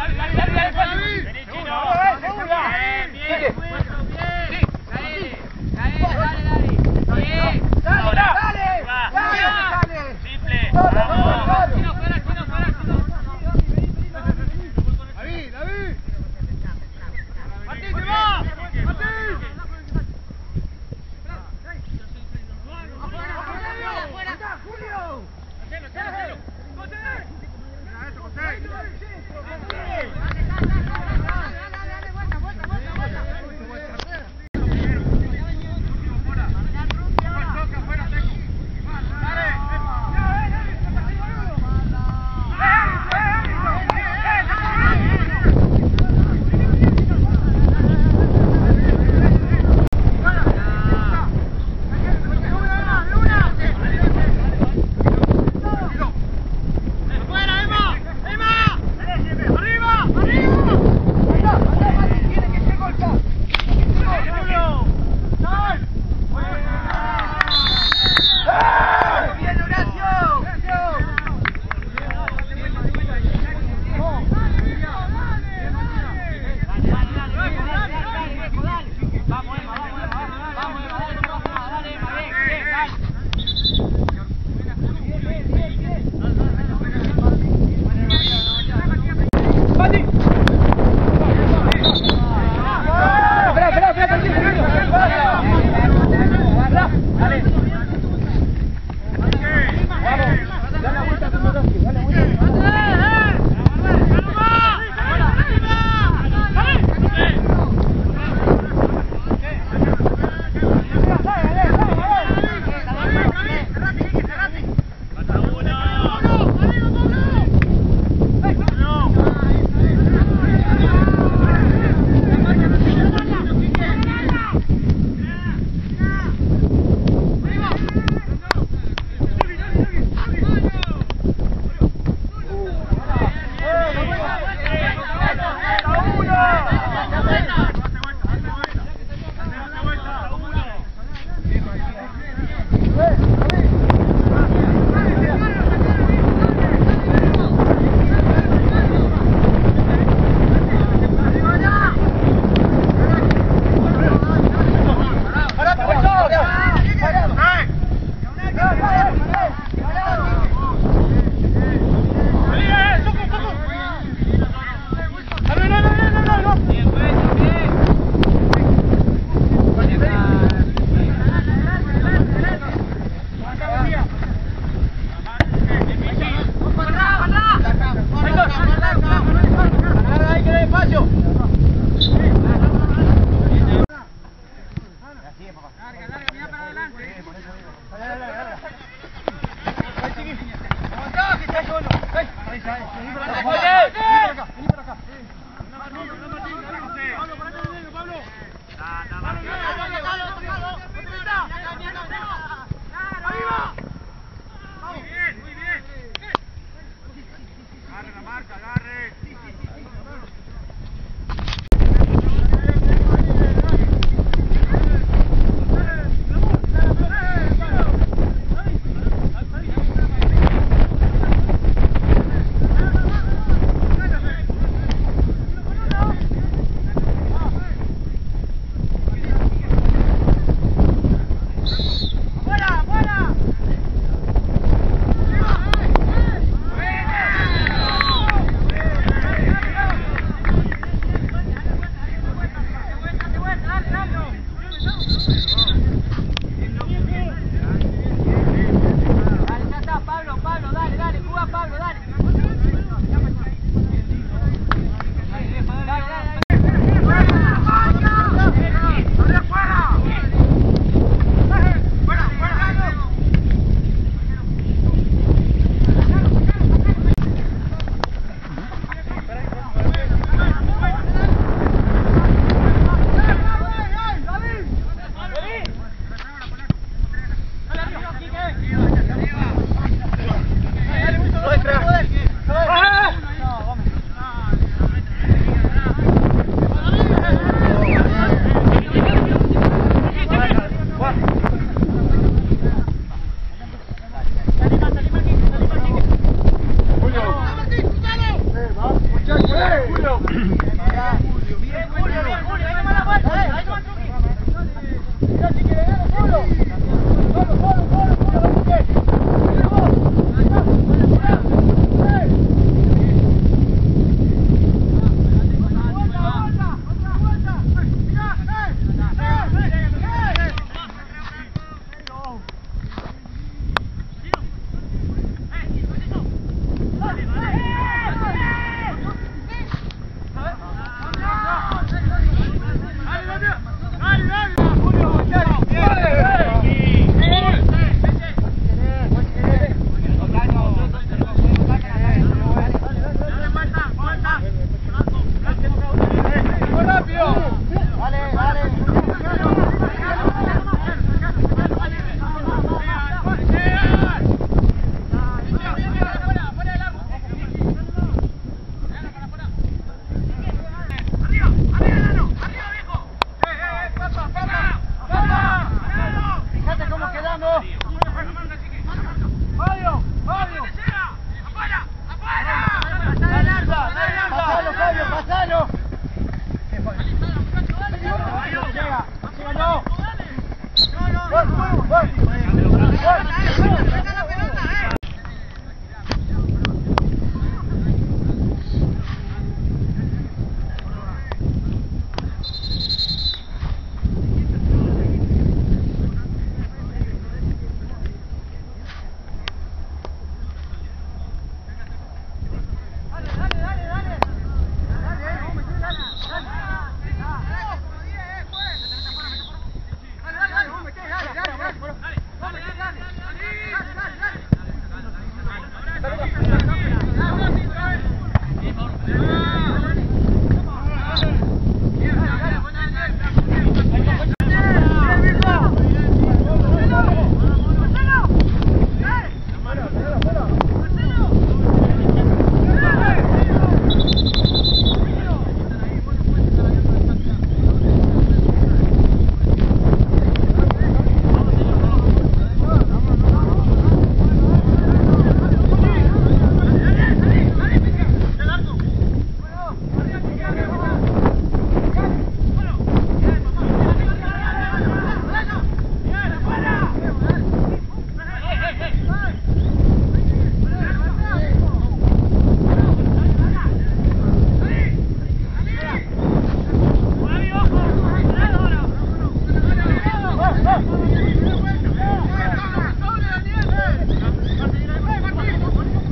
Vení, Chino. Bien, bien. Bien. Dale, dale, dale. Bien. Ahora. Dale, Va. dale, dale. Simple. Dale, Vamos. dale. Chino, fuera, chino, fuera, chino. David, David. Martín, te va. Martín. Afuera, Julio. Dale, dale, vuelta, vuelta, vuelta, vuelta. ¡Fuera, Emma! ¡Emma! ¡Arriba! ¡Arriba! Tiene que ser gol ya. ¡Bien, Horacio! Dale, dale, dale, dale, dale, viejo, dale. Vamos, Emma, vamos, Emma, vamos, Emma, dale, no pasa nada, dale, Emma, bien, bien, dale. Espera, espera, espera, tranquilo, tranquilo. Dale. Vamos, da la vuelta con Horacio, da la vuelta. ¡Falta uno! Bien, Wilson, bien. Muy bien, muy bien. Agarre la marca, agarre.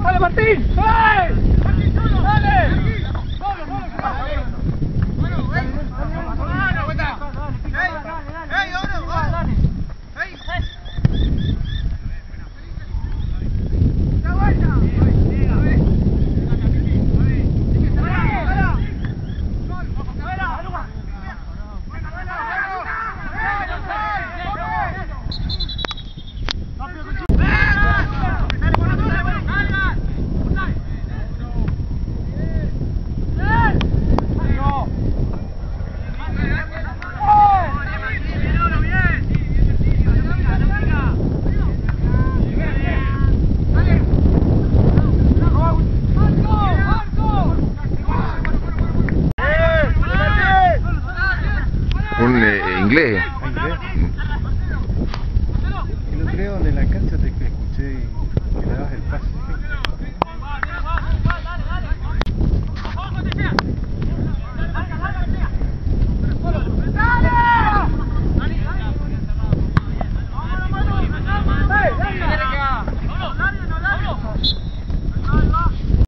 ¡Dale, Martín! ¡Dale! ¡Dale!